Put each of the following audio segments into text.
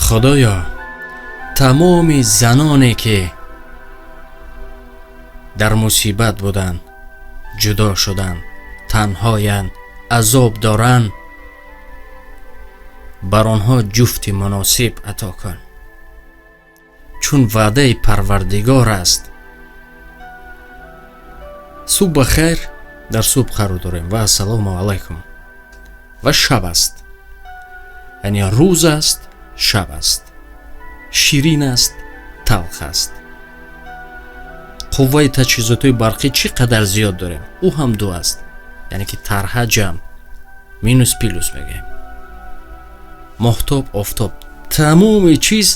Худоё, тамоми заноне ки дар мусибат буданд, ҷудо шуданд, танҳоянд, азоб доранд, бар онҳо ҷуфти муносиб ато кун, чун ваъдаи Парвардигор аст. Субҳ бахайр, дар субҳ қарор дорем ва ассалому алайкум. Ва шаб аст, яъне рӯз аст, шаб аст, ширин аст, талх аст. Қувваи таҷҳизоти барқӣ чӣ қадар зиёд дорем, ӯ ҳам ду аст, яъне ки тарҳа ҷамъ, минус плюс мегӯем. Моҳтоб, офтоб, тамоми чиз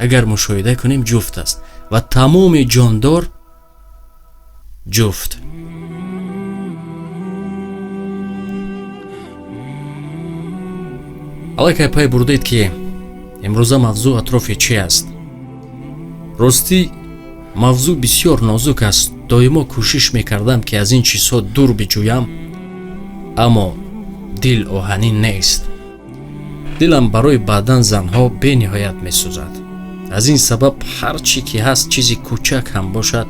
агар мушоҳида кунем ҷуфт аст ва тамоми ҷондор ҷуфт. Аллакай пай бурдед, ки имрӯза мавзӯъ атрофи чӣ аст. Ростӣ мавзӯъ бисёр нозук аст. Доимо кӯшиш мекардам, ки аз ин чизҳо дур биҷӯям, аммо дил оҳанин нест. Дилам барои баъдан занҳо бениҳоят месӯзад. Аз ин сабаб ҳар чӣ ки ҳаст, чизи кӯчак ҳам бошад,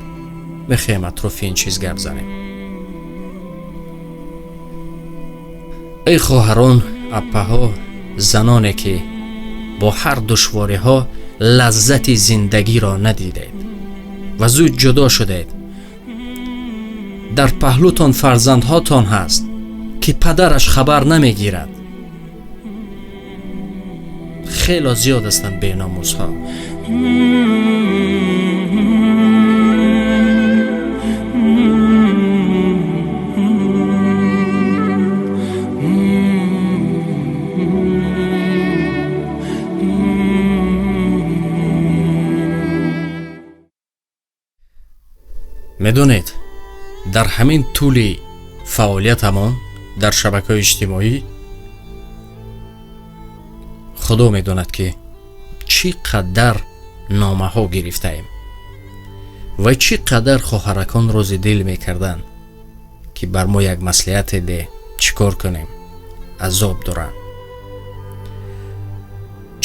мехоҳем атрофи ин чиз гап занем. Эй хоҳарон, аппаҳо, заноне ки бо ҳар душвориҳо лаззати зиндагиро надидед ва зуд ҷудо шудед, дар паҳлӯтон фарзандҳотон ҳаст, ки падараш хабар намегирад. Хело зиёд ҳастанд беномусҳо. Медонед, дар ҳамин тӯли фаъолиятамон дар шабакаҳои иҷтимоӣ Худо медонад, ки чӣ қадар номаҳо гирифтаем ва чӣ қадар хоҳаракон рози дил мекарданд, ки бар мо як маслиҳате де, чӣ кор кунем, азоб доранд.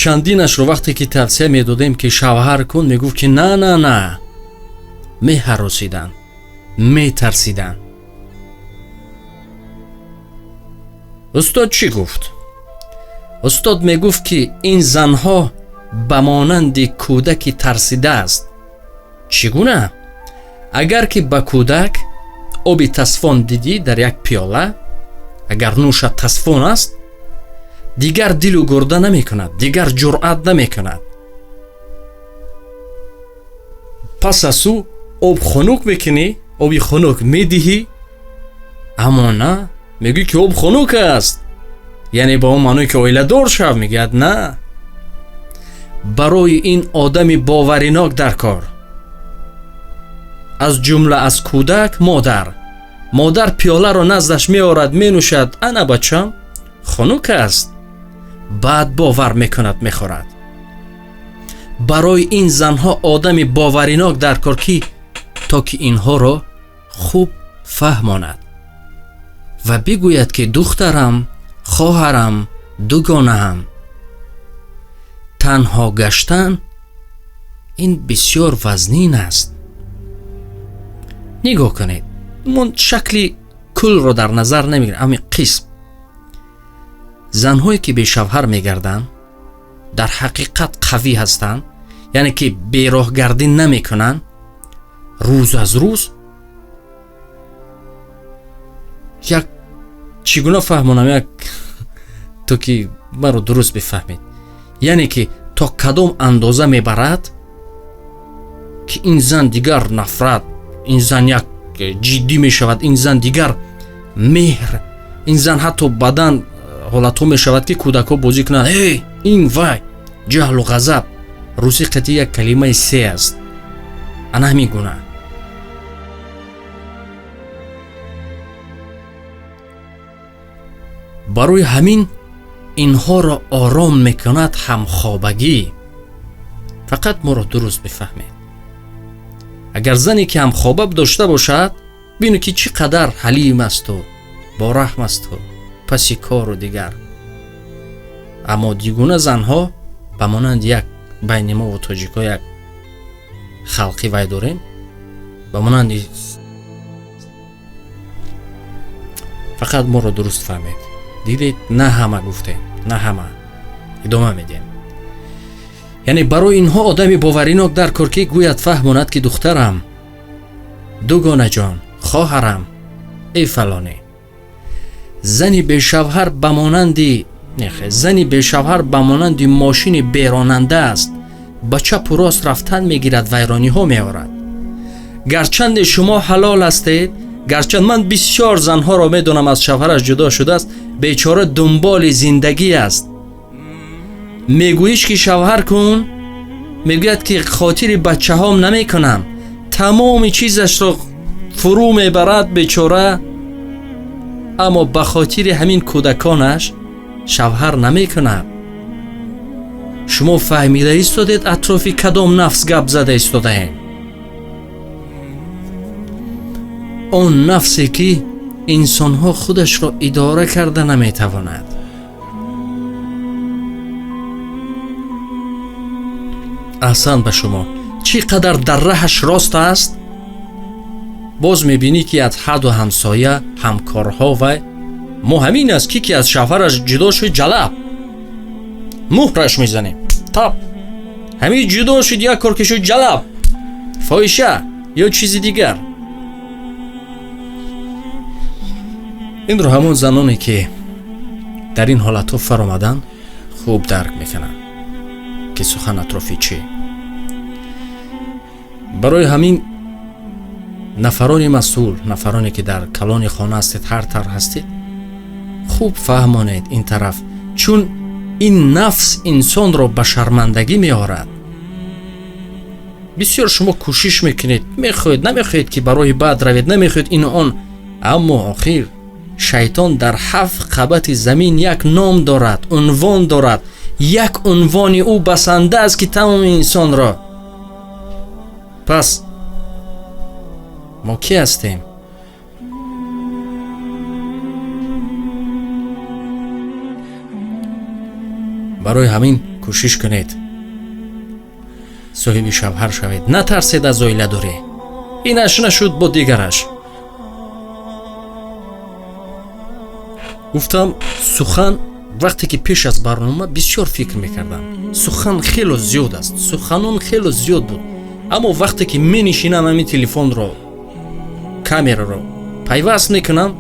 Чандинашро вақте ки тавсия медодем, ки шавҳар кун, мегуфт, ки на, на, на, меҳаросиданд, метарсиданд. Устод чӣ гуфт? Устод мегуфт, ки ин занҳо ба монанди кӯдаки тарсидааст. Чӣ гуна? Агар ки ба кӯдак оби тасфон дидӣ дар як пиёла, агар нӯшад тасфон аст, дигар дилу гурда намекунад, дигар ҷуръат намекунад. Пас аз ӯ об хунук мекунӣ, оби хунук медиҳӣ, аммо на, мегӯӣ, ки об хунук аст, яъне ба он маъное, ки оиладор шав, мегӯяд на. Барои ин одами боваринок дар кор, аз ҷумла аз кӯдак модар. Модар пиёларо наздаш меорад, менӯшад, ана бачам, хунук аст, баъд бовар мекунад, мехӯрад. Барои ин занҳо одами боваринок дар кор, ки то ки инҳоро хуб фаҳмонад ва бигӯяд, ки духтарам, хоҳарам, дугонаам, танҳо гаштан ин бисёр вазнин аст. Нигоҳ кунед, мо шакли кулро дар назар намегирем, ҳамин қисм занҳое ки бешавҳар мегарданд, дар ҳақиқат қавӣ ҳастанд, яъне ки бероҳгардӣ намекунанд, рӯз аз рӯз як чӣ гуна фаҳмонам, як то ки маро дуруст бифаҳмед, яъне ки то кадом андоза мебарад, ки ин зан дигар нафрат, ин зан як ҷиддӣ мешавад, ин зан дигар меҳр, ин зан ҳатто бадан ҳолатҳо мешавад, ки кӯдакҳо бозӣ кунанд, эй ин вай, ҷаҳлу ғазаб, русӣ қатъи як калимаи се аст, ана ҳамин гуна. Барои ҳамин инҳоро ором мекунад ҳамхобагӣ. Фақат моро дуруст бифаҳмед. Агар зане ки ҳамхоба дошта бошад, бинед, ки чӣ қадар ҳалим асту бораҳм асту паси кору дигар. Аммо дигуна занҳо Ба монанди як байни мо ва тоҷикҳо як халқӣ вай дорем, ба монанди фақат моро дуруст фаҳмед. Дидед, на ҳама гуфтем, на ҳама. Идома медиҳем. Яъне барои инҳо одами боваринок дар кор, ки гӯяд, фаҳмонад, ки духтарам, дугонаҷон, хоҳарам, эй фалонӣ, зани бешавҳар ба монанди зани бешавҳар ба монанди мошини беронанда аст, ба чапу рост рафтан мегирад, вайрониҳо меорад. Гарчанде шумо ҳалол ҳастед, гарчанд ман бисёр занҳоро медонам, аз шавҳараш ҷудо шудааст, бечора дунболи зиндагӣ аст. Мегӯиш ки шавҳар кун, мегӯяд ки хотири бачаҳом намекунам, тамоми чизашро фурӯ мебарад бечора, аммо ба хотири ҳамин кӯдаконаш шавҳар намекунад. Шумо фаҳмида истодед атрофи кадом нафс гап зада истодаем? Он нафсе ки инсонҳо худашро идора карда наметавонад. Аҳсан ба шумо. Чӣ қадар дар раҳаш рост аст, боз мебинӣ ки аз ҳаду ҳамсоя, ҳамкорҳо ва мо ҳамин аст, ки аз шавҳараш ҷудо шуд, ҷалаб муҳраш мезанем, тап ҳамин ҷудо шуд, як кор ки шуд, ҷалаб, фоҳиша ё чизи дигар. Инро ҳамон заноне ки дар ин ҳолатҳо фаромаданд хуб дарк мекунанд ки сухан атрофи чӣ. Барои ҳамин нафарони масъул, нафароне ки дар калони хона ҳастед, ҳар тар ҳастед, хуб фаҳмонед ин тараф, чун ин нафс инсонро ба шармандагӣ меорад. Бисёр шумо кӯшиш мекунед, мехоҳед, намехоҳед ки ба роҳи бад равед, намехоҳед ину он, аммо охир шайтон дар 7 қабати замин як ном дорад, унвон дорад. Як унвони ӯ басанда аст ки тамоми инсонро. Пас мо кӣ ҳастем? Барои ҳамин кӯшиш кунед, соҳиби шавҳар шавед, натарсед аз оиладорӣ. Инаш нашуд, бо дигараш. Гуфтам сухан вақте ки пеш аз барнома бисёр фикр мекардам. Сухан хело зиёд аст, суханон хело зиёд буд, аммо вақте ки менишинам ҳамин телефонро, камераро пайваст мекунам,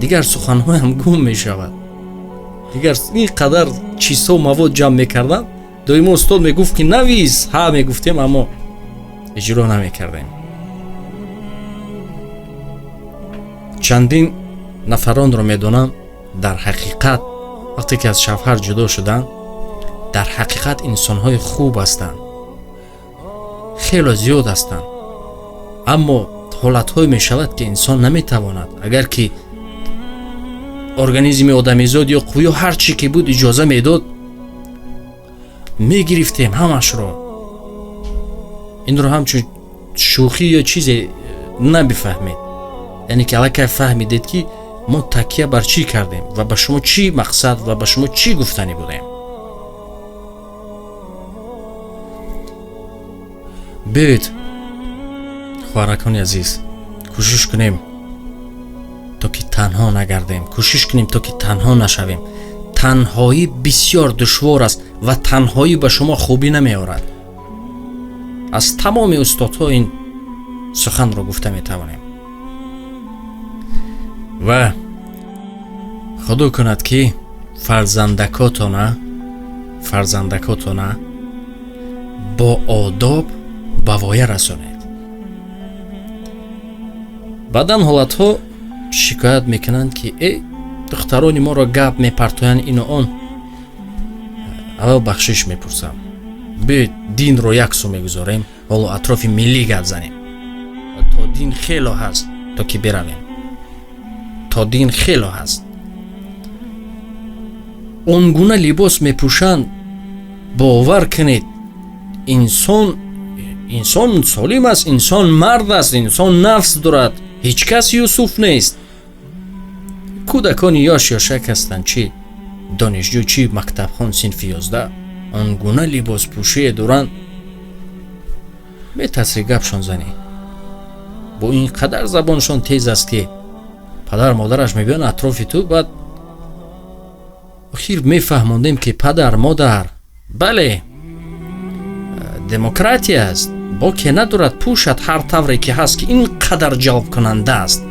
дигар суханҳоям гум мешавад. Дигар ин қадар чизҳо мавод ҷамъ мекардам. Доимо устод мегуфт ки навис, ҳа мегуфтем, аммо иҷро намекардем. Чандин нафаронро медонам, дар ҳақиқат вақте ки аз шавҳар ҷудо шуданд, дар ҳақиқат инсонҳои хуб ҳастанд, хело зиёд ҳастанд, аммо ҳолатҳое мешавад ки инсон наметавонад. Агар ки организми одамизод ё қувё ҳар чӣ ки буд иҷоза медод, мегирифтем ҳамашро. Инро ҳамчун шӯхӣ ё чизе набифаҳмед, яъне ки аллакай фаҳмидед ки мо такя бар чӣ кардем ва ба шумо чӣ мақсад ва ба шумо чӣ гуфтанӣ будем. Биёед, хоҳаракони азиз, кӯшиш кунем то ки танҳо нагардем, кӯшиш кунем то ки танҳо нашавем. Танҳоӣ бисёр душвор аст ва танҳоӣ ба шумо хубӣ намеорад. Аз тамоми устодҳо ин суханро гуфта метавонем. Ва худо кунад ки фарзандакотона бо одоб ба воя расонед. Баъдан ҳолатҳо шикоят мекунанд ки духтарони моро гап мепартоянд, ину он. Аввал бахшиш мепурсам. Биёед динро як су мегузорем, ҳоло атрофи миллӣ гап занем. То дин хело ҳаст, то ки биравем. То дин хело ҳаст. Он гуна либос мепӯшанд, бовар кунед, инсон солим аст, инсон мард аст, инсон нафс дорад. Ҳеҷ кас Юсуф нест. Кӯдакони ёш ёшак ҳастанд, чӣ донишҷӯ, чӣ мактабхон синфи 11. Он гуна либоспӯшие доранд, метарсӣ гапшон занӣ. Бо ин қадар забоншон тез аст, ки падар модараш мебиёнд атрофи ту. Баъд охир мефаҳмондем, ки падар модар, бале, демократия аст, боке надорад, пӯшад ҳар тавре ки ҳаст, ки ин қадар ҷалбкунанда аст,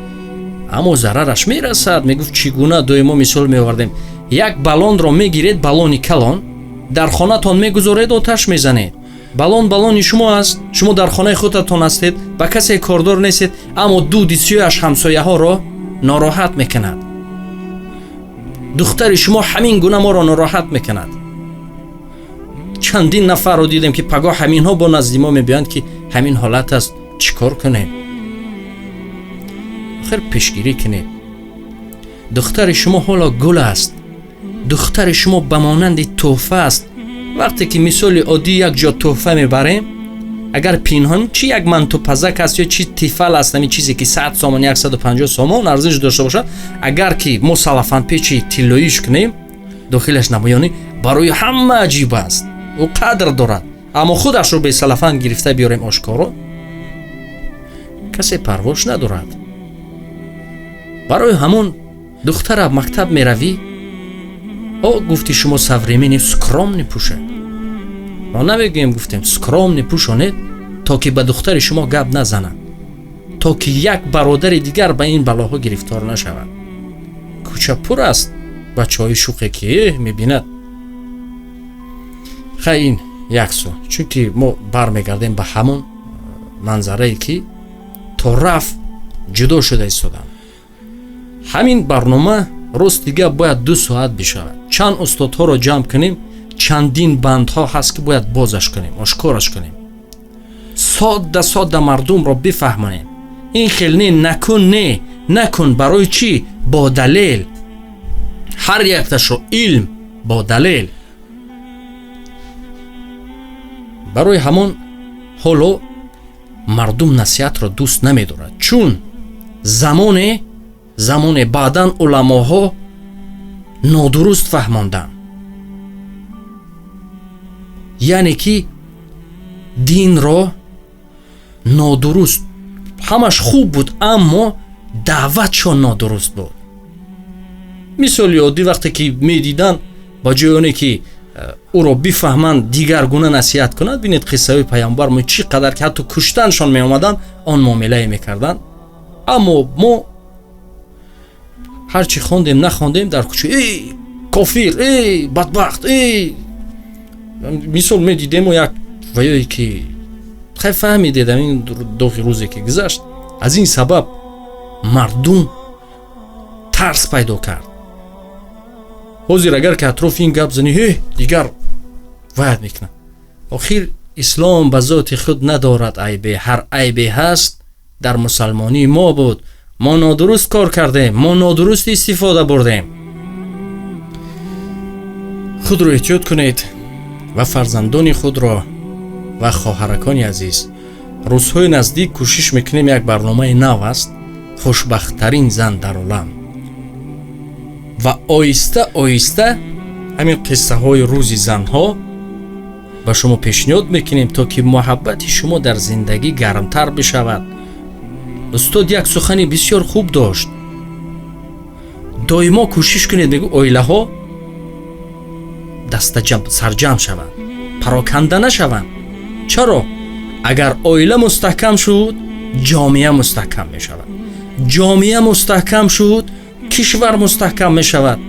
аммо зарараш мерасад. Мегуфт, чӣ гуна доимо мисол меовардем: як баллонро мегиред, баллони калон, дар хонатон мегузоред, оташ мезанед. Баллон баллони шумо аст, шумо дар хонаи худатон ҳастед, ба касе кордор нестед, аммо дуди сиёҳаш ҳамсояҳоро нороҳат мекунад. Духтари шумо ҳамин гуна моро нороҳат мекунад. Чандин нафарро дидем, ки пагоҳ ҳаминҳо бо назди мо мебиёянд, ки ҳамин ҳолат аст, чӣ кор кунем? Охир пешгирӣ кунед. Духтари шумо ҳоло гул аст, духтари шумо ба монанди тӯҳфа аст. Вақте ки мисоли оддӣ як ҷо тӯҳфа мебарем, агар пинҳон чи як мантупазак аст ё чи Тефал аст, ҳамин чизе ки 100 сомон, 150 сомон арзиш дошта бошад, агар ки мо салафанпечи тиллоиш кунем, дохилаш намоёнӣ, барои ҳама аҷиб аст, ӯ қадр дорад. Аммо худашро бесалафан гирифта биёрем ошкоро, касе парвош надорад. Барои ҳамон духтара мактаб меравӣ, о гуфти шумо современный, скромный пӯшад. Мо намегӯем, гуфтем, скромный пӯшонед, то ки ба духтари шумо гап назанад, то ки як бародари дигар ба ин балоҳо гирифтор нашавад. Кӯча пур аст бачаҳои шӯхе, ки мебинад. Хай, ин як су, чунки мо бармегардем ба ҳамон манзарае, ки то рафт ҷудо шуда истодам. Ҳамин барнома, рости гап, бояд 2 соат бишавад. Чанд устодҳоро ҷамъ кунем, чандин бандҳо ҳаст, ки бояд бозаш кунем, ошкораш кунем, содда содда мардумро бифаҳмонем: ин хел не, накун, не, накун, барои чӣ, бо далел, ҳар якташро илм бо далел. Барои ҳамон ҳоло мардум насиҳатро дӯст намедорад, чун замоне баъдан уламоҳо нодуруст фаҳмонданд, яъне ки динро нодуруст. Ҳамаш хуб буд, аммо даъватшон нодуруст буд. Мисоли оддӣ, вақте ки медиданд, ба ҷои оне ки ӯро бифаҳманд, дигаргуна насиҳат кунад. Бинед, қиссаҳои паямбар мо чӣ қадар, ки ҳатто куштаншон меомаданд, он муомилае мекарданд. Аммо мо ҳарчи хондем, нахондем, дар кӯча эй кофир, эй бадбахт, эй мисол медидему як ваёе ки хай, фаҳмидед, ҳамин доғи рӯзе ки гузашт. Аз ин сабаб мардум тарс пайдо кард. Ҳозир агар ки атрофи ин гап занӣ, ҳе, дигар ваъд мекунад. Охир ислом ба зоти худ надорад айбе, ҳар айбе ҳаст дар мусалмонии мо буд. Мо нодуруст кор кардем, мо нодуруст истифода бурдем. Худро эҳтиёт кунед ва фарзандони худро ва хоҳаракони азиз. Рӯзҳои наздик кӯшиш мекунем, як барномаи нав аст, «Хушбахттарин зан дар олам», ва оҳиста оҳиста ҳамин қиссаҳои рӯзи занҳо ба шумо пешниҳод мекунем, то ки муҳаббати шумо дар зиндагӣ гармтар бишавад. Устод як сухани бисёр хуб дошт: доимо кӯшиш кунед, мегӯ, оилаҳо дастаҷам сарҷамъ шаванд, пароканда нашаванд. Чаро? Агар оила мустаҳкам шуд, ҷомеа мустаҳкам мешавад, ҷомеа мустаҳкам шуд, кишвар мустаҳкам мешавад.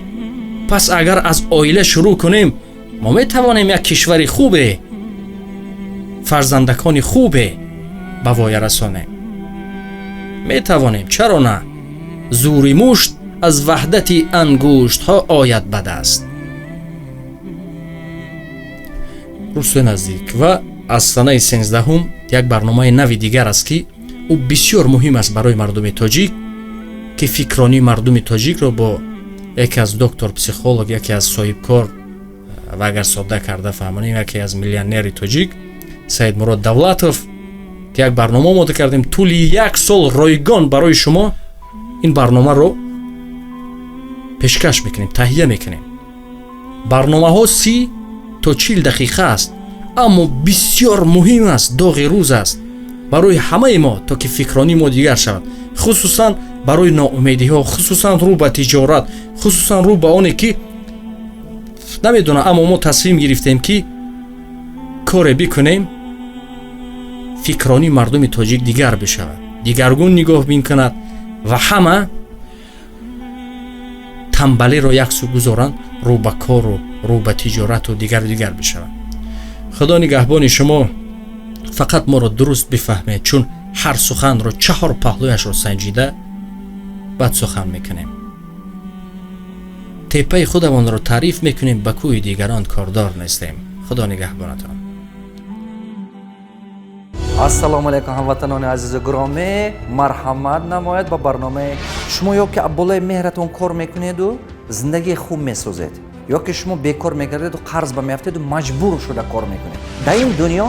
Пас агар аз оила шурӯъ кунем, мо метавонем як кишвари хубе, фарзандакони хубе ба воя расонем. Метавонем, чаро на? Зӯри мушт аз ваҳдати ангуштҳо ояд ба даст. Рӯзҳои наздик ва аз санаи 13-ум як барномаи нави дигар аст, ки ӯ бисёр муҳим аст барои мардуми тоҷик, ки фикронии мардуми тоҷикро бо яке аз доктор психолог, яке аз соҳибкор ва агар содда карда фаҳмонем, яке аз миллионери тоҷик Саидмурод Давлатов, ки як барнома омода кардем. Тӯли як сол ройгон барои шумо ин барномаро пешкаш мекунем, таҳия мекунем. Барномаҳо 30 То 40 дақиқа аст, аммо бисёр муҳим аст, доғи рӯз аст барои ҳамаи мо, то ки фикронии мо дигар шавад, хусусан барои ноумедиҳо, хусусан рӯ ба тиҷорат, хусусан рӯ ба оне ки намедонам, аммо мо тасмим гирифтем, ки коре бикунем, фикронии мардуми тоҷик дигар бишавад, дигаргун нигоҳ бикунад ва ҳама тамбалиро як сӯ гузоранд, рӯ ба кору рӯ ба тиҷорату дигару дигар бишавад. Худо нигаҳбони шумо. Фақат моро дуруст бифаҳмед, чун ҳар суханро чаҳор паҳлӯяшро санҷида баъд сухан мекунем. Теппаи худамонро таъриф мекунем, ба кӯи дигарон кордор нестем. Худо нигаҳбонатон. Ассалому алайкум, ҳамватанони азизу гиромӣ! Марҳамат намояд ба барномаи шумо. Ё ки болои меҳратон кор мекунеду зиндагии хуб месозед, ё ки шумо бекор мегардеду қарз ба меафтеду маҷбур шуда кор мекунед. Дар ин дунё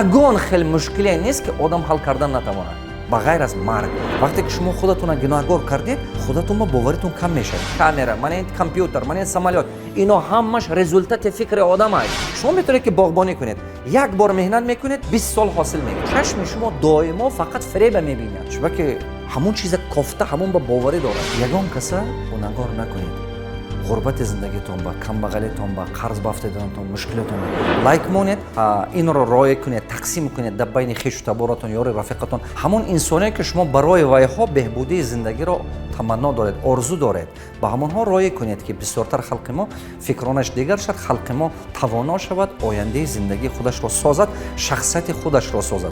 ягон хел мушкиле нест, ки одам ҳал кардан натавонад, ба ғайр аз марг. Вақте ки шумо худатонро гуноҳгор кардед, худатон ба боваритон кам мешавад. Камера, мана ин компютер, мана ин самолёт, ино ҳамаш результати фикри одам аст. Шумо метавонед, ки боғбонӣ кунед. Як бор меҳнат мекунед, 20 сол ҳосил мегиред. Чашми шумо доимо фақат фреба мебинад, чунки ҳамон чиза кофта, ҳамон ба боварӣ дорад. Ягон каса гунаҳгор накунед ғурбати зиндагитон ба камбағалитон, ба қарз бафтиданатон, мушкилотон. Лайк монед, инро роя кунед, тақсим кунед дар байни хешу таборатон, ёри рафиқатон, ҳамон инсоне, ки шумо барои вайҳо беҳбудии зиндагиро таманно доред, орзу доред, ба ҳамонҳо роя кунед, ки бисёртар халқи мо фикронаш дигар шавад, халқи мо тавоно шавад, ояндаи зиндагии худашро созад, шахсияти худашро созад.